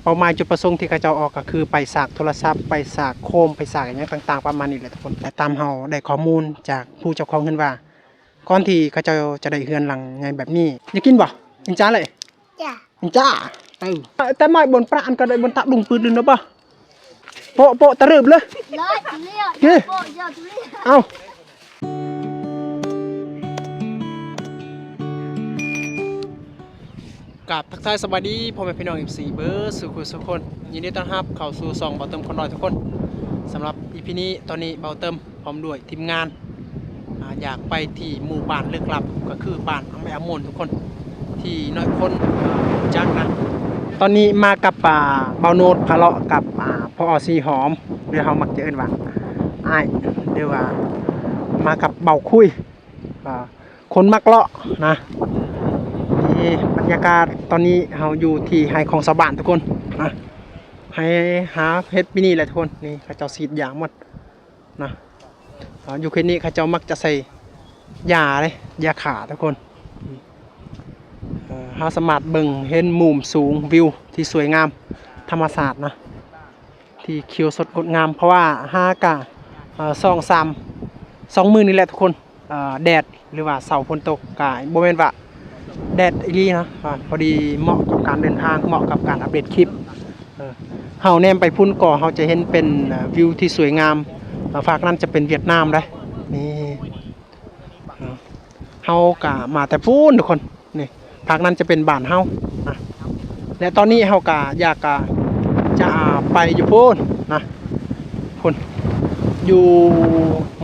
ເປົ້າໝາຍຈຸດປະສົງທີ່ເຂົາເຈົ້າອອກກໍຄືໄປສາກໂທລະສັບ, ໄປສາກໂຄມ, ໄປສາກອີ່ຫຍັງຕ່າງໆປະມານນີ້ແຫຼະທຸກຄົນ. ແຕ່ຕາມເຮົາໄດ້ຂໍ້ມູນຈາກຜູ້ເຈົ້າຂອງເຮືອນວ່າ ກ່ອນທີ່ເຂົາເຈົ້າຈະໄດ້ເຮືອນຫຼັງໃຫຍ່ແບບນີ້ ຢາກກິນບໍ່? ເອັນຈ້າເລີຍ ເອັນຈ້າ. ເອີ ແຕ່ໄມ້ບ່ອນປະອັນກໍໄດ້ບ່ອນຕະດຸງປືດເລີຍເນາະ. ໂປະ ໂປະຕະເລີ່ມເລີຍ. ເອີ ເອົ້າ ກາບທັກທາຍສະບາຍດີພໍ່ແມ່ພີ່ນ້ອງ ເອັຟຊີ ເບິດສູ່ຜູ້ສູ່ຄົນ. ຍິນດີຕ້ອນຮັບເຂົ້າສູ່ຊ່ອງເບົາເຕີມຄົນດອຍທຸກຄົນ. ສຳລັບ ອີ ພີ ນີ້ ຕອນນີ້ເບົາເຕີມ ພ້ອມດ້ວຍທີມງານ ອາ ຢາກໄປທີ່ໝູ່ບ້ານລຶກລັບ ກໍຄືບ້ານອາໄມອາໂມນທຸກຄົນ ທີ່ນ້ອຍຄົນ ອາ ຮູ້ຈັກນະ. ຕອນນີ້ມາກັບ ອາ ເບົາໂນດ ພາເລາະກັບ ອາ ພໍ່ອອດສີຫອມ ຫຼືເຮົາມັກຈະເອີ້ນວ່າອ້າຍ ຫຼືວ່າມາກັບເບົາຄຸຍ ອາ ຄົນມັກເລາະນະ. ນີ້ບັນຍາກາດຕອນນີ້ເຮົາຢູ່ທີ່ໄຮ່ຂອງຊາວບ້ານທຸກຄົນນະ ໄຮ່ຫາເຫັດປີນີ້ແຫຼະທຸກຄົນ. ນີ້ເຂົາເຈົ້າສີດຢາໝົດ ນະ. ອາ ຢູ່ເຂດນີ້ເຂົາເຈົ້າມັກຈະໃສ່ຢາເດ້ ຢາຂ້າທຸກຄົນ. ເຮົາສາມາດເບິ່ງເຫັນມຸມສູງ ວິວທີ່ສວຍງາມ ທຳມະຊາດນະ ທີ່ຂຽວສົດງົດງາມ ເພາະວ່າຫາກະ ເອີ ສອງສາມ ສອງມື້ນີ້ແຫຼະທຸກຄົນ. ເອີ ແດດ ຫຼືວ່າເຊົາຝົນຕົກ ກະບໍ່ແມ່ນວ່າແດດອີ່ຫຼີນະ ອາ ພໍດີເໝາະກັບການເດີນທາງ ເໝາະກັບການອັບເດດຄລິບ. ເອີ ເຮົາແນມໄປພຸ້ນກໍເຮົາຈະເຫັນເປັນ ເອີ ວິວທີ່ສວຍງາມ. ເອີ ຟາກນັ້ນຈະເປັນຫວຽດນາມເດ້ ນີ້. ເອີ ເຮົາກະມາແຕ່ພຸ້ນທຸກຄົນ. ນີ້ ພາກນັ້ນຈະເປັນບ້ານເຮົານະ ແລະ ຕອນນີ້ເຮົາກະຢາກ ກະຈະໄປຢູ່ພຸ້ນນະ ພຸ້ນ ຢູ່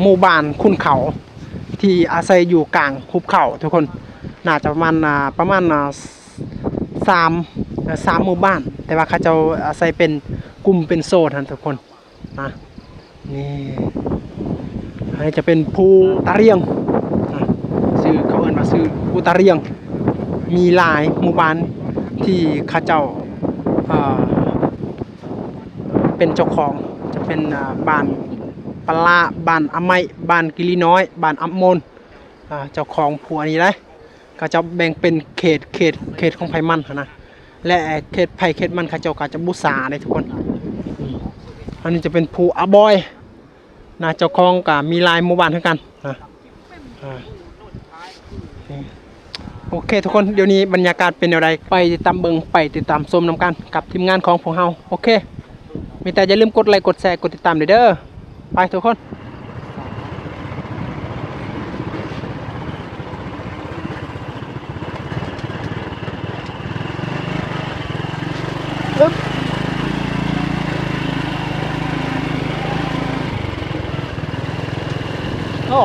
ໝູ່ບ້ານຂຸນເຂົາ ທີ່ອາໄສຢູ່ກາງຫຸບເຂົາທຸກຄົນ. ໜ້າຈະປະມານ ອາ ປະມານ ອາ ສາມ ເອີ ສາມໝູ່ບ້ານ ແຕ່ວ່າເຂົາເຈົ້າອາໄສເປັນກຸ່ມເປັນໂຊນຫັ້ນທຸກຄົນ. ນະ ນີ້ ອັນນີ້ຈະເປັນພູຕາລຽງນະ ຊື່ເຂົາເອີ້ນວ່າຊື່ພູຕາລຽງ. ມີຫຼາຍໝູ່ບ້ານທີ່ເຂົາເຈົ້າ ເອີ ເປັນເຈົ້າຂອງ ຈະເປັນ ເອີ ບ້ານປະຫຼ້າ ບ້ານອາໄມ້ ບ້ານກິລີນ້ອຍ ບ້ານອາໂມນ. ອ່າ ເຈົ້າຂອງພູອັນນີ້ໄດ໋ ເຂົາເຈົ້າແບ່ງເປັນເຂດ ເຂດ ເຂດຂອງໃຜມັນຫັ້ນນະ ແລະ ເຂດໃຜເຂດມັນ ເຂົາເຈົ້າກໍຈະບູຊາເດ້ທຸກຄົນ. ອືມ ອັນນີ້ຈະເປັນພູອາບອຍນະ ເຈົ້າຂອງກໍມີຫຼາຍໝູ່ບ້ານຄືກັນນະ. ອ່າ ນີ້ ໂອເຄທຸກຄົນ ດຽວນີ້ບັນຍາກາດເປັນແນວໃດ ໄປຕິດຕາມເບິ່ງ ໄປຕິດຕາມຊົມນຳກັນກັບທີມງານຂອງພວກເຮົາ. ໂອເຄ ມີແຕ່ຢ່າລືມກົດໄລ ກົດແຊ ກົດຕິດຕາມເດີ. ໄປທຸກຄົນ ອຶບ ໂອ້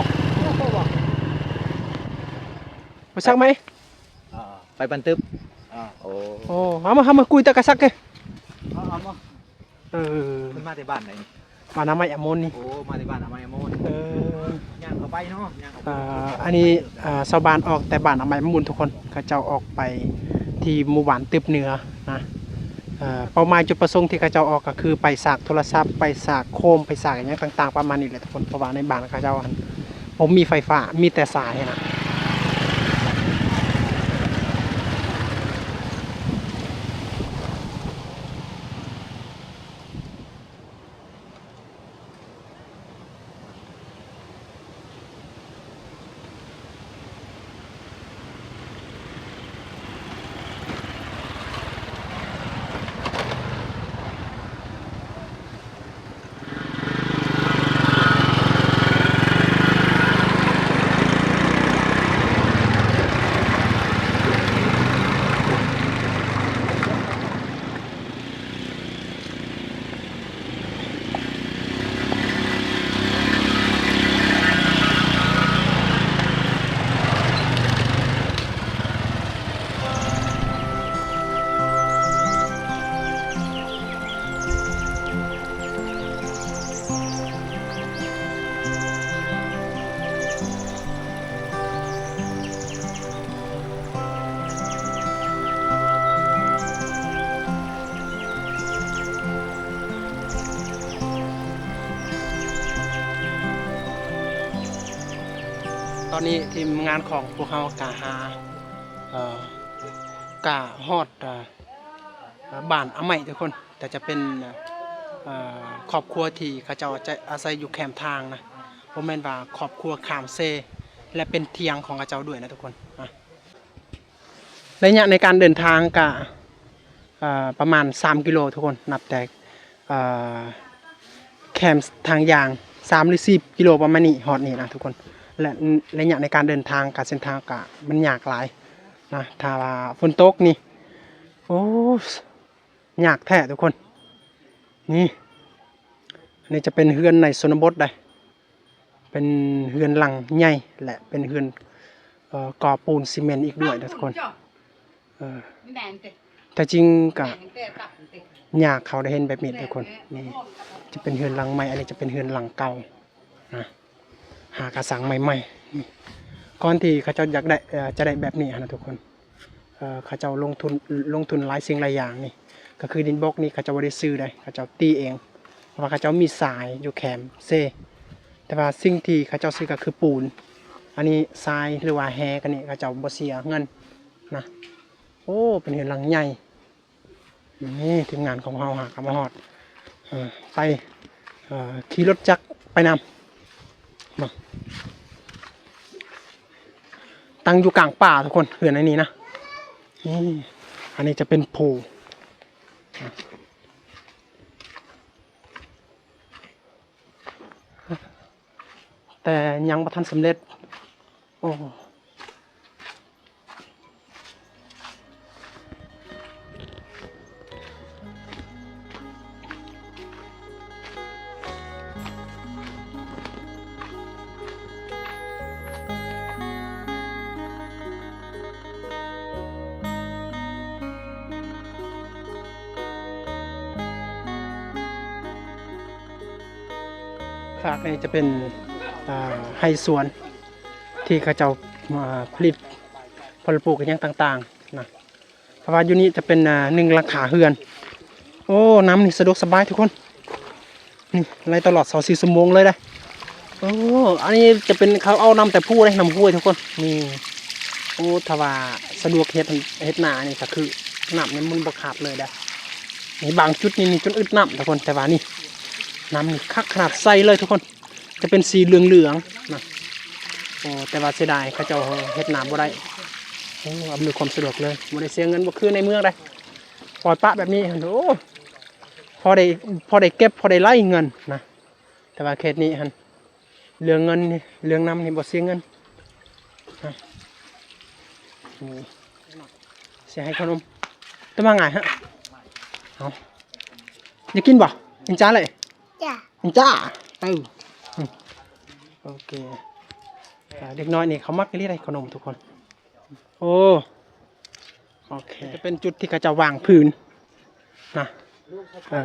ມາສັກໄໝ? ອ່າ ໄປບັນຕຶບ. ອ່າ ໂອ້ ໂອ້ ເອົາມາ ເອົາມາ ກຸຍຕະກະສັກເກ. ເອົາ ເອົາມາ. ເອີ ເພິ່ນມາແຕ່ບ້ານໃດນີ້? ບ້ານອາໄມ້ອາໂມນນີ້. ໂອ້ ມາແຕ່ບ້ານອາໄມ້ອາໂມນ. ເອີ ຍ່າງເຂົ້າໄປເນາະ ຍ່າງເຂົ້າໄປ. ເອີ ອັນນີ້ ເອີ ຊາວບ້ານອອກແຕ່ບ້ານອາໄມ້ອາໂມນທຸກຄົນ ເຂົາເຈົ້າອອກໄປທີ່ໝູ່ບ້ານຕຶບເໜືອນະ. ເອີ ເປົ້າໝາຍຈຸດປະສົງທີ່ເຂົາເຈົ້າອອກກໍຄືໄປສາກໂທລະສັບ ໄປສາກໂຄມ ໄປສາກອີ່ຫຍັງຕ່າງໆປະມານນີ້ແຫຼະທຸກຄົນ ເພາະວ່າໃນບ້ານເຂົາເຈົ້າຫັ້ນ ບໍ່ມີໄຟຟ້າ ມີແຕ່ສາຍຫັ້ນນະ. ຕອນນີ້ທີມງານຂອງພວກເຮົາກະຫາ ເອີ ກະຮອດ ເອີ ບ້ານອາໄມ້ທຸກຄົນ ແຕ່ຈະເປັນ ເອີ ຄອບຄົວທີ່ເຂົາເຈົ້າຈະອາໄສຢູ່ແຄມທາງນະ ບໍ່ແມ່ນວ່າຄອບຄົວຂ້າມເຊ ແລະ ເປັນທຽງຂອງເຂົາເຈົ້າດ້ວຍນະທຸກຄົນ. ອະ ໄລຍະໃນການເດີນທາງກະ ເອີ ປະມານສາມກິໂລທຸກຄົນ ນັບແຕ່ ເອີ ແຄມທາງຢ່າງ ສາມຫຼືສີ່ກິໂລປະມານນີ້ ຮອດນີ້ນະທຸກຄົນ. ແລະ ໄລຍະໃນການເດີນທາງ ກະເສັ້ນທາງກະມັນຍາກຫຼາຍນະ ຖ້າວ່າຝົນຕົກນີ້ ໂອ້ ຍາກແທ້ທຸກຄົນ. ນີ້ ອັນນີ້ຈະເປັນເຮືອນໃນຊົນນະບົດໃດ໋ ເປັນເຮືອນຫຼັງໃຫຍ່ ແລະ ເປັນເຮືອນ ເອີ ກໍ່ປູນຊີເມັນອີກດ້ວຍເດີທຸກຄົນ. ເອີ ແທ້ຈິງກະຍາກເຂົາໄດ້ເຫັນແບບນີ້ທຸກຄົນ. ນີ້ຈະເປັນເຮືອນຫຼັງໃໝ່ ອັນນີ້ຈະເປັນເຮືອນຫຼັງເກົ່ານະ ຫາກະສ້າງໃໝ່ໆ. ນີ້ ກ່ອນທີ່ເຂົາເຈົ້າຢາກໄດ້ ເອີ ຈະໄດ້ແບບນີ້ຫັ້ນນະທຸກຄົນ ເອີ ເຂົາເຈົ້າລົງທຶນ ລົງທຶນຫຼາຍສິ່ງຫຼາຍຢ່າງ. ນີ້ກະຄືດິນບລັອກນີ້ ເຂົາເຈົ້າບໍ່ໄດ້ຊື້ໃດ໋ ເຂົາເຈົ້າຕີເອງ ເພາະວ່າເຂົາເຈົ້າມີຊາຍຢູ່ແຄມເຊ ແຕ່ວ່າສິ່ງທີ່ເຂົາເຈົ້າຊື້ກະຄືປູນ ອັນນີ້ຊາຍ ຫຼືວ່າແຮ່ ກະນີ້ເຂົາເຈົ້າບໍ່ເສຍເງິນນະ. ໂອ້ ເປັນເຮືອນຫຼັງໃຫຍ່. ນີ້ທີມງານຂອງເຮົາຫາກະມາຮອດ ເອີ ໄປ ເອີ ຂີ່ລົດຈັກໄປນຳ ຕັ້ງຢູ່ກາງປ່າທຸກຄົນ ເຮືອນອັນນີ້ນະ. ນີ້ ອັນນີ້ຈະເປັນພູ ແຕ່ຍັງບໍ່ທັນສຳເລັດ. ໂອ້ ພາກນີ້ຈະເປັນ ອ່າ ໄຮ່ສວນທີ່ເຂົາເຈົ້າ ອ່າ ຜະລິດ ຜະລິດປູກອີ່ຫຍັງຕ່າງໆນະ. ເພາະວ່າຢູ່ນີ້ຈະເປັນ ອ່າ ໜຶ່ງຫຼັງຄາເຮືອນ. ໂອ້ ນ້ຳນີ້ສະດວກສະບາຍທຸກຄົນ ນີ້ໄຫຼຕະຫຼອດຊາວສີ່ຊົ່ວໂມງເລີຍເດ້. ໂອ້ ອັນນີ້ຈະເປັນ ເຂົາເອົານ້ຳແຕ່ພູເດ້ ນ້ຳຫ້ວຍທຸກຄົນ. ນີ້ ໂອ້ ຖ້າວ່າສະດວກເຮັດ ເຮັດນານີ້ກະຄືນ້ຳນີ້ມັນບໍ່ຂາດເລີຍເດ້. ນີ້ບາງຈຸດນີ້ ນີ້ຈົນອຶດນ້ຳທຸກຄົນ ແຕ່ວ່ານີ້ ນ້ຳນີ້ຄັກຂະໜາດ ໃສເລີຍທຸກຄົນ. ຈະເປັນສີເຫຼືອງໆນະ. ໂອ້ ແຕ່ວ່າເສຍດາຍ ເຂົາເຈົ້າເຮັດນາບໍ່ໄດ້. ໂອ້ ອຳນວຍຄວາມສະດວກເລີຍ ບໍ່ໄດ້ເສຍເງິນ ບໍ່ຄືໃນເມືອງໃດ໋ ປ່ອຍປະແບບນີ້. ໂອ້ ພໍໄດ້ ພໍໄດ້ເກັບ ພໍໄດ້ໄລ່ເງິນນະ. ແຕ່ວ່າເຂດນີ້ຫັ້ນ ເລື່ອງເງິນນີ້ ເລື່ອງນ້ຳນີ້ບໍ່ເສຍເງິນນະ. ໂອ້ ຊິໃຫ້ຂະໜົມ ຕະມາງ່າຍຮະ. ເອົາ ຢາກກິນບໍ່? ກິນຈ້າເລີຍ. ຈ້າ ເອີ ໂອເຄ. ເດັກນ້ອຍນີ້ເຂົາມັກອີ່ຫຼີໄດ໋ ຂະໜົມທຸກຄົນ. ໂອ້ ໂອເຄ ຈະເປັນຈຸດທີ່ເຂົາເຈົ້າວາງພື້ນນະ ເອີ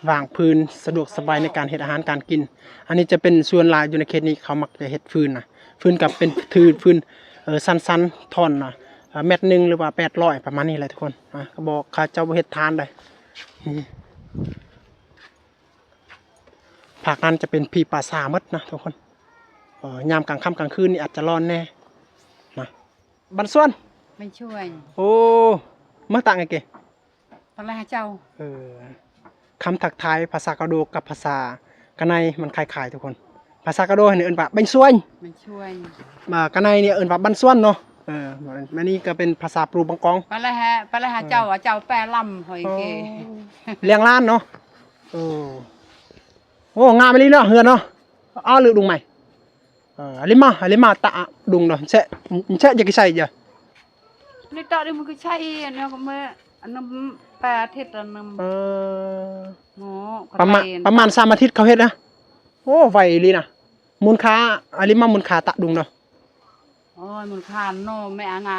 ວາງພື້ນສະດວກສະບາຍໃນການເຮັດອາຫານການກິນ. ອັນນີ້ຈະເປັນສ່ວນຫຼາຍຢູ່ໃນເຂດນີ້ ເຂົາມັກຈະເຮັດຟືນນະ. ຟືນກະເປັນ ຖືຟືນ ເອີ ສັ້ນໆ ທ່ອນນະ ເອີ ແມັດໜຶ່ງ ຫຼືວ່າແປດຮ້ອຍ ປະມານນີ້ແຫຼະທຸກຄົນ. ອາ ກະບໍ່ ເຂົາເຈົ້າບໍ່ເຮັດຖ່ານໃດ໋. ນີ້ ພາກນັ້ນຈະເປັນຜີປ່າຊ້າໝົດນະທຸກຄົນ. ເອີ ຍາມກາງຄ່ຳກາງຄືນນີ້ອາດຈະຮ້ອນແດ່ນະ. ບ້ານສວນ ບ້ານສວນ. ໂອ້ ມາຕາງໄກເກ ປະລະຫາເຈົ້າ. ເອີ ຄຳທັກທາຍພາສາກະໂດກັບພາສາກະໄນມັນຄ້າຍໆທຸກຄົນ. ພາສາກະໂດນີ້ເອີ້ນວ່າບ້ານສວນ ບ້ານສວນ. ມາກະໄນນີ້ເອີ້ນວ່າບ້ານສວນເນາະ. ເອີ ອັນນີ້ກະເປັນພາສາປູບາງກອງ. ປະລະຫາ ປະລະຫາເຈົ້າ ເຈົ້າແປລຳຫອຍເກ ລ້ຽງຫຼານເນາະ. ໂອ້ ໂອ້ ງາມອີ່ຫຼີເນາະ ເຮືອນເນາະ. ອ້າ ລືດຸງໃໝ່. ເອີ ອາລິມາ ອາລິມາຕະດຸງເນາະ. ແຊະ ແຊະ ຢາກກິນໃສ່ເຈົ້າ ນີ້ຕະດິມັນຄືໃຊ້ ອັນນີ້ກະເມື່ອ ອັນນັ້ນແປອາທິດ ອັນນັ້ນ. ເອີ ປະມານ ປະມານສາມອາທິດເຂົາເຮັດນະ. ໂອ້ ໄວອີ່ຫຼີນະ. ມູນຄ່າ ອາລິມາມູນຄ່າຕະດຸງເນາະ. ໂອ້ຍ ມູນຄ່າໂນ ແມ່ອາງາ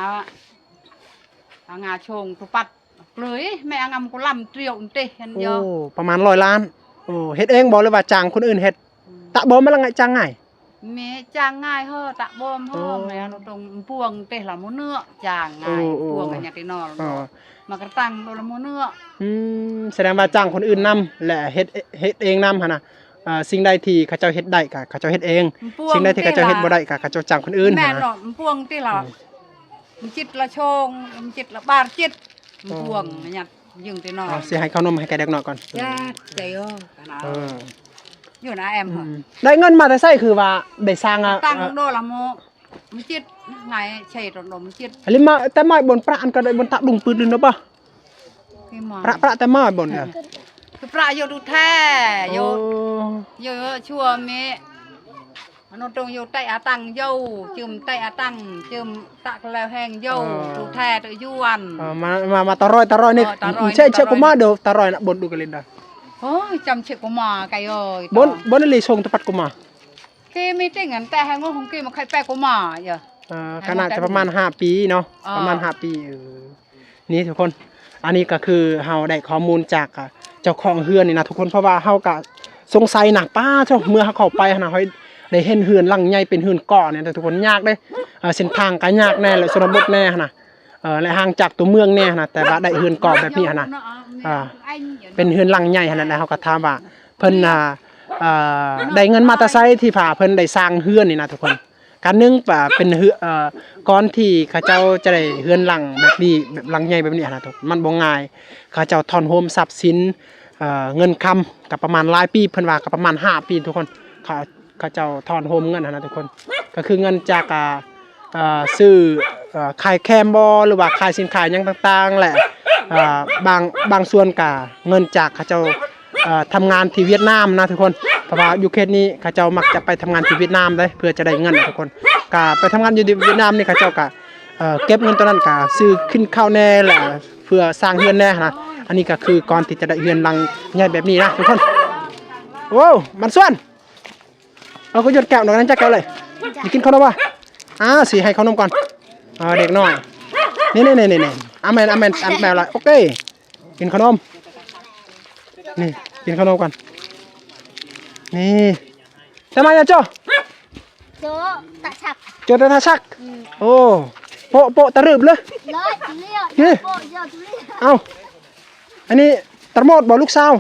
ອາງາຊົງຕຸປັດເລີຍ ແມ່ອາງາມັນກະລຳຕຽວເຕ ເຫັນຢູ່. ໂອ້ ປະມານຮ້ອຍລ້ານ. ໂອ້ ເຮັດເອງບໍ່ ຫຼືວ່າຈ້າງຄົນອື່ນເຮັດ? ອືມ ຕະບົມມາລະງ່າຍ ຈ້າງງ່າຍ. ແມ່ຈ້າງງ່າຍເຮີ ຕະບົມເຮີ. ໂອ້ ແມ່ເອົາຕົງປວງເຕລະໝູເນື້ອ ຈ້າງງ່າຍ. ໂອ້ ປວງອັນຫຍັງຕິນອລ ເອີ ມາກະຕັ້ງໂລລະໝູເນື້ອ. ອືມ ສະແດງວ່າຈ້າງຄົນອື່ນນຳ ແລະ ເຮັດ ເຮັດເອງນຳຫັ້ນນະ. ເອີ ສິ່ງໃດທີ່ເຂົາເຈົ້າເຮັດໄດ້ກະເຂົາເຈົ້າເຮັດເອງ ສິ່ງໃດທີ່ເຂົາເຈົ້າເຮັດບໍ່ໄດ້ກະເຂົາເຈົ້າຈ້າງຄົນອື່ນ. ແມ່ນເນາະ ປວງຕິລະ ມັນຈິດລະໂຊງ ມັນຈິດລະບາດຈິດ ປວງຫຍັງ ອໍ ຊິໃຫ້ເຂົ້ານົມໃຫ້ແກ່ເດັກນ້ອຍກ່ອນ. ເອີ ຢູ່ນະແອມ ອືມ ໄດ້ເງິນມາແຕ່ໃສ ຄືວ່າໄດ້ສ້າງ ຕັ້ງໂດລະໂມ ມັນຈິດ ໄງເຊໂຕໂນມັນຈິດ ອັນນີ້ມາແຕ່ມາບ່ອນປະ ອັນກໍໄດ້ບ່ອນຕະດຸງປືດລິນເນາະປະ ປະ ປະແຕ່ມາບ່ອນ ຄືປະຢູ່ດູແທ້ ໂອ້ ຢູ່ຊົ່ວເມ ມະນຸດຕົງຢູ່ໃຕ້ອາຕັງຢູ່ ຈື່ມໃຕ້ອາຕັງ ຈື່ມຕະກະແລວແຮງຢູ່ ເອີ ດູແທ້ຕະຍວນ ເອີ ມາ ມາ ມາຕະຣອຍ ຕະຣອຍນີ້ ເອີ ຕະຣອຍ ເຊ ເຊ ຕະຣອຍ ກູມາ ເດີ ຕະຣອຍນະ ບົນດູກະລິນດາ ໂອ້ຍ ຈຳເຊ ກູມາ ໄກເອີຍ ບົນ ບົນລີຊົງຕະປັດ ກູມາ ເກມີຕິງ ອັນແຕ່ໃຫ້ງົວຂອງເກມາ ໃຄ່ແປ ກູມາ ເອີ ເອີ ຂະໜາດຈະປະມານຫ້າປີເນາະ ເອີ ປະມານຫ້າປີ ເອີ ນີ້ທຸກຄົນ ອັນນີ້ກໍຄືເຮົາໄດ້ຂໍ້ມູນຈາກ ອາ ເຈົ້າຂອງເຮືອນນີ້ນະທຸກຄົນ ເພາະວ່າເຮົາກໍສົງໄສນະ ປ້າໂທ້ ເມື່ອເຮົາເຂົ້າໄປຫັ້ນນະ ເຮົາໄດ້ເຫັນເຮືອນຫຼັງໃຫຍ່ເປັນເຮືອນກໍນີ້ນະທຸກຄົນ ຍາກເດ້ ເອີ ເສັ້ນທາງກໍຍາກແດ່ ແລະ ຊົນນະບົດແດ່ຫັ້ນນະ ເອີ ແລະ ຫ່າງຈາກຕົວເມືອງແດ່ຫັ້ນນະ ແຕ່ວ່າໄດ້ເຮືອນກໍແບບນີ້ຫັ້ນນະ ເອີ ເປັນເຮືອນຫຼັງໃຫຍ່ຫັ້ນນະ ແລ້ວເຮົາກໍຖາມວ່າເພິ່ນ ອາ ເອີ ໄດ້ເງິນມາແຕ່ໃສ ທີ່ວ່າເພິ່ນໄດ້ສ້າງເຮືອນນີ້ນະທຸກຄົນ ການໜຶ່ງ ອ່າ ເປັນເຮືອ ເອີ ກ່ອນທີ່ເຂົາເຈົ້າຈະໄດ້ເຮືອນຫຼັງແບບນີ້ ແບບຫຼັງໃຫຍ່ແບບນີ້ຫັ້ນນະ ມັນບໍ່ງ່າຍ ເຂົາເຈົ້າທ້ອນໂຮມຊັບສິນ ເອີ ເງິນຄຳ ກໍປະມານຫຼາຍປີ ເພິ່ນວ່າກໍປະມານຫ້າປີທຸກຄົນ ເຂົາ ເຂົາເຈົ້າທ້ອນໂຮມເງິນຫັ້ນນະທຸກຄົນ ກໍຄືເງິນຈາກ ອ່າ ເອີ ຊື້ ເອີ ຂາຍແຄມບໍ ຫຼືວ່າຂາຍສິນຄ້າຫຍັງຕ່າງໆ ແລະ ອ່າ ບາງ ບາງສ່ວນກໍເງິນຈາກເຂົາເຈົ້າ ເອີ ທຳງານທີ່ຫວຽດນາມນະທຸກຄົນ ເພາະວ່າຢູ່ເຂດນີ້ເຂົາເຈົ້າມັກຈະໄປທຳງານທີ່ຫວຽດນາມເດ້ ເພື່ອຈະໄດ້ເງິນນະທຸກຄົນ ກະໄປທຳງານຢູ່ທີ່ຫວຽດນາມນີ້ ເຂົາເຈົ້າກະ ເອີ ເກັບເງິນຕົວນັ້ນກະຊື້ກິນເຂົ້າແດ່ ແລະ ເພື່ອສ້າງເຮືອນແດ່ນະ ອັນນີ້ກະຄືກ່ອນທີ່ຈະໄດ້ເຮືອນຫຼັງໃຫຍ່ແບບນີ້ນະທຸກຄົນ ໂອ້ ມັນຊວນ ເອົາ ກໍຢົດແກ້ວໜຶ່ງ ຈັກແກ້ວເລີຍ ຢາກກິນເຂົ້ານມບໍ່? ອາ ຊິໃຫ້ເຂົ້ານມກ່ອນ ເອີ ເດັກນ້ອຍ ນີ້ໆໆໆ ອາແມ່ນ ອາແມ່ນ ອາແມ່ນລະ ໂອເຄ ກິນເຂົ້ານມ ນີ້ ກິນເຂົ້ານມກ່ອນ ນີ້ ແຕ່ມາຍາໂຈ ໂຈຕະຊັກ ໂຈຕະທັກ ອືມ ໂອ້ ໂປະ ໂປະຕະລຶບເລີຍ ເລີຍ ເລີຍ ນີ້ ໂປະເລີຍ ເອົ້າ ອັນນີ້ຕະໂມດບໍ່ ລູກສາວ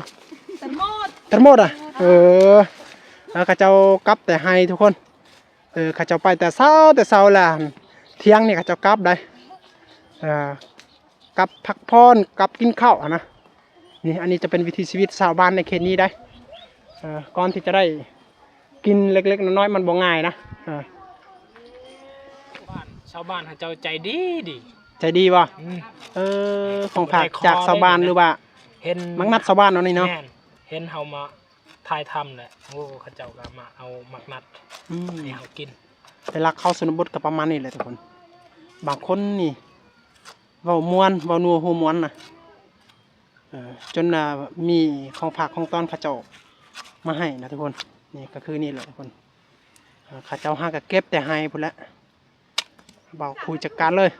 ຕະໂມດ ຕະໂມດອະ ເອີ ເອີ ເຂົາເຈົ້າກັບແຕ່ໄຮ່ທຸກຄົນ ເອີ ເຂົາເຈົ້າໄປແຕ່ເຊົ້າ ແຕ່ເຊົ້າແລ້ວ ທ່ຽງນີ້ເຂົາເຈົ້າກັບໄດ໋ ເອີ ກັບພັກຜ່ອນ ກັບກິນເຂົ້າຫັ້ນນະ ນີ້ ອັນນີ້ຈະເປັນວິຖີຊີວິດຊາວບ້ານໃນເຂດນີ້ໄດ໋ ເອີ ກ່ອນທີ່ຈະໄດ້ກິນເລັກໆນ້ອຍໆ ມັນບໍ່ງ່າຍນະ ເອີ ຊາວບ້ານເຂົາເຈົ້າໃຈດີດີ ໃຈດີບໍ່? ອືມ ເອີ ຂອງຝາກຈາກຊາວບ້ານ ຫຼືວ່າ ເຫັນ ມັກນັດຊາວບ້ານເນາະນີ້ເນາະ ແມ່ນ ເຫັນເຮົາມາຖ່າຍທຳແຫຼະ ໂອ້ ເຂົາເຈົ້າກໍມາເອົາໝາກນັດ ອືມ ໃຫ້ເຮົາກິນ ແຕ່ຫຼັກເຂົ້າຊົນນະບົດກໍປະມານນີ້ແຫຼະທຸກຄົນ ບາງຄົນນີ້ເວົ້າມ່ວນ ເວົ້ານົວຫົວມ່ວນນະ ເອີ ຈົນ ອ່າ ມີຂອງຝາກຂອງຕ້ອນເຂົາເຈົ້າມາໃຫ້ນະທຸກຄົນ ນີ້ກໍຄືນີ້ແຫຼະທຸກຄົນ ເອີ ເຂົາເຈົ້າຫາກໍເກັບແຕ່ໄຮ່ພຸ້ນແຫຼະ ເບົາຄຸຍຈັດການເລີຍ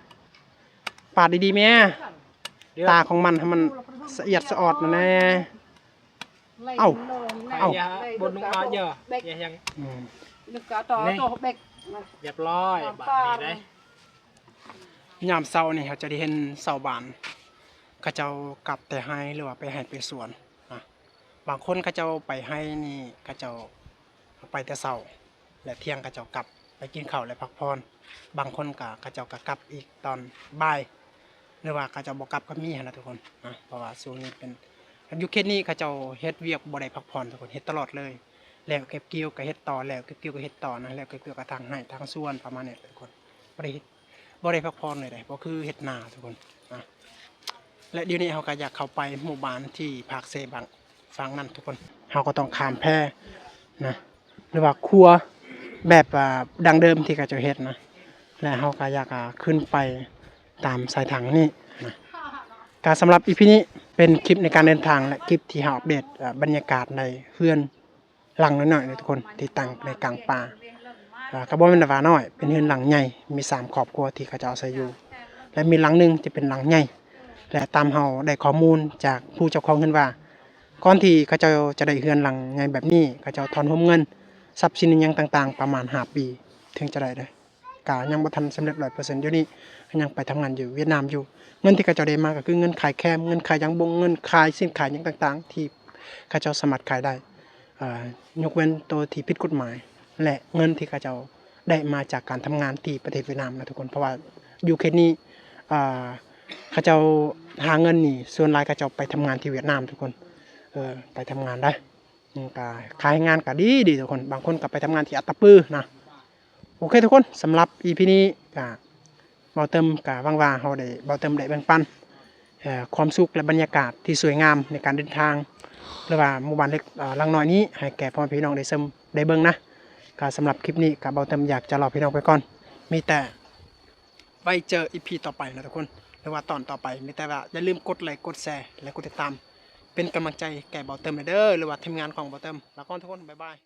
ປາດດີໆແມ່ ຕາຂອງມັນໃຫ້ມັນສະອຽດສະອອດແດ່ ເອົ້າ ເອົ້າ ອືມ ຮຽບຮ້ອຍ ບາດນີ້ເດ້ ຍາມເຊົ້ານີ້ເຮົາຈະໄດ້ເຫັນຊາວບ້ານ ເຂົາເຈົ້າກັບແຕ່ໄຮ່ ຫຼືວ່າໄປໄຮ່ໄປສວນນະ ບາງຄົນເຂົາເຈົ້າໄປໄຮ່ນີ້ ເຂົາເຈົ້າໄປແຕ່ເຊົ້າ ແລະ ທ່ຽງເຂົາເຈົ້າກັບໄປກິນເຂົ້າ ແລະ ພັກຜ່ອນ ບາງຄົນກໍ ເຂົາເຈົ້າກໍກັບອີກຕອນບ່າຍ ຫຼືວ່າເຂົາເຈົ້າບໍ່ກັບກໍມີຫັ້ນນະທຸກຄົນນະ ເພາະວ່າຊ່ວງນີ້ເປັນ ຢູ່ເຂດນີ້ເຂົາເຈົ້າເຮັດວຽກບໍ່ໄດ້ພັກຜ່ອນທຸກຄົນ ເຮັດຕະຫຼອດເລີຍ ແລ້ວເກັບກ່ຽວກໍເຮັດຕໍ່ ແລ້ວເກັບກ່ຽວກໍເຮັດຕໍ່ນະ ແລ້ວເກັບກ່ຽວກໍຖາງໄຮ່ຖາງສວນ ປະມານນີ້ທຸກຄົນ ບໍ່ໄດ້ເຮັດ ບໍ່ໄດ້ພັກຜ່ອນເລີຍເດ້ ບໍ່ຄືເຮັດນາທຸກຄົນນະ ແລະ ດຽວນີ້ເຮົາກໍຢາກເຂົ້າໄປໝູ່ບ້ານທີ່ພາກເຊບັງຝັ່ງນັ້ນທຸກຄົນ ເຮົາກໍຕ້ອງຂ້າມແພນະ ຫຼືວ່າຂົວແບບ ອ່າ ດັ້ງເດີມທີ່ເຂົາເຈົ້າເຮັດນະ ແລະ ເຮົາກໍຢາກ ອ່າ ຂຶ້ນໄປຕາມສາຍທາງນີ້ນະ ກໍສຳລັບອີພີນີ້ເປັນຄລິບໃນການເດີນທາງ ແລະ ຄລິບທີ່ເຮົາອັບເດດ ອ່າ ບັນຍາກາດໃນເຮືອນ ຫຼັງນ້ອຍໆເນາະທຸກຄົນ ທີ່ຕັ້ງໃນກາງປ່າ ອ່າ ກໍບໍ່ແມ່ນວ່ານ້ອຍ ເປັນເຮືອນຫຼັງໃຫຍ່ ມີສາມຄອບຄົວທີ່ເຂົາເຈົ້າອາໄສຢູ່ ແລະ ມີຫຼັງໜຶ່ງທີ່ເປັນຫຼັງໃຫຍ່ ແລະ ຕາມເຮົາໄດ້ຂໍ້ມູນຈາກຜູ້ເຈົ້າຂອງເຮືອນວ່າ ກ່ອນທີ່ເຂົາເຈົ້າຈະໄດ້ເຮືອນຫຼັງໃຫຍ່ແບບນີ້ ເຂົາເຈົ້າຖອນໂຮມເງິນ ຊັບສິນຫຍັງຕ່າງໆ ປະມານຫ້າປີ ເຖິງຈະໄດ້ເດີ້. ກະຍັງບໍ່ທັນສຳເລັດຮ້ອຍເປີເຊັນ ດຽວນີ້ກະຍັງໄປທຳງານຢູ່ຫວຽດນາມຢູ່. ເງິນທີ່ເຂົາເຈົ້າໄດ້ມາກະຄືເງິນຂາຍແຄມ, ເງິນຂາຍຢາງບົງ, ເງິນຂາຍສິນຄ້າຫຍັງຕ່າງໆ ທີ່ເຂົາເຈົ້າສາມາດຂາຍໄດ້, ເອີ ຍົກເວັ້ນໂຕທີ່ຜິດກົດໝາຍ ແລະ ເງິນທີ່ເຂົາເຈົ້າໄດ້ມາຈາກການທຳງານທີ່ປະເທດຫວຽດນາມນະທຸກຄົນ. ເພາະວ່າຢູ່ເຂດນີ້ ເອີ ເ ເຂົາເຈົ້າຫາເງິນນີ້ ສ່ວນຫຼາຍເຂົາເຈົ້າໄປທຳງານທີ່ຫວຽດນາມທຸກຄົນ ເອີ ໄປທຳງານໄດ໋ ອືມ ກະຄ່າແຮງງານກະດີໆ ທຸກຄົນ ບາງຄົນກະໄປທຳງານທີ່ອັດຕະປືນະ. ໂອເຄທຸກຄົນ ສຳລັບອີພີນີ້ກະ ເບົາເຕີມກະຫວັງວ່າເຮົາໄດ້ ເບົາເຕີມໄດ້ແບ່ງປັນ ເອີ ຄວາມສຸກ ແລະ ບັນຍາກາດທີ່ສວຍງາມໃນການເດີນທາງ ຫຼືວ່າໝູ່ບ້ານເລັກ ເອີ ຫຼັງນ້ອຍນີ້ ໃຫ້ແກ່ພໍ່ແມ່ພີ່ນ້ອງໄດ້ຊົມໄດ້ເບິ່ງນະ. ກະສຳລັບຄລິບນີ້ກະເບົາເຕີມຢາກຈະລາພີ່ນ້ອງໄປກ່ອນ ມີແຕ່ໄວ້ເຈີອີພີຕໍ່ໄປນະທຸກຄົນ ຫຼືວ່າຕອນຕໍ່ໄປ ມີແຕ່ວ່າຢ່າລືມກົດໄລກ໌ ກົດແຊ ແລະ ກົດຕິດຕາມ ເປັນກຳລັງໃຈແກ່ເບົາເຕີມແດ່ເດີ ຫຼືວ່າທີມງານຂອງເບົາເຕີມ. ລາກ່ອນທຸກຄົນ ບາຍບາຍ.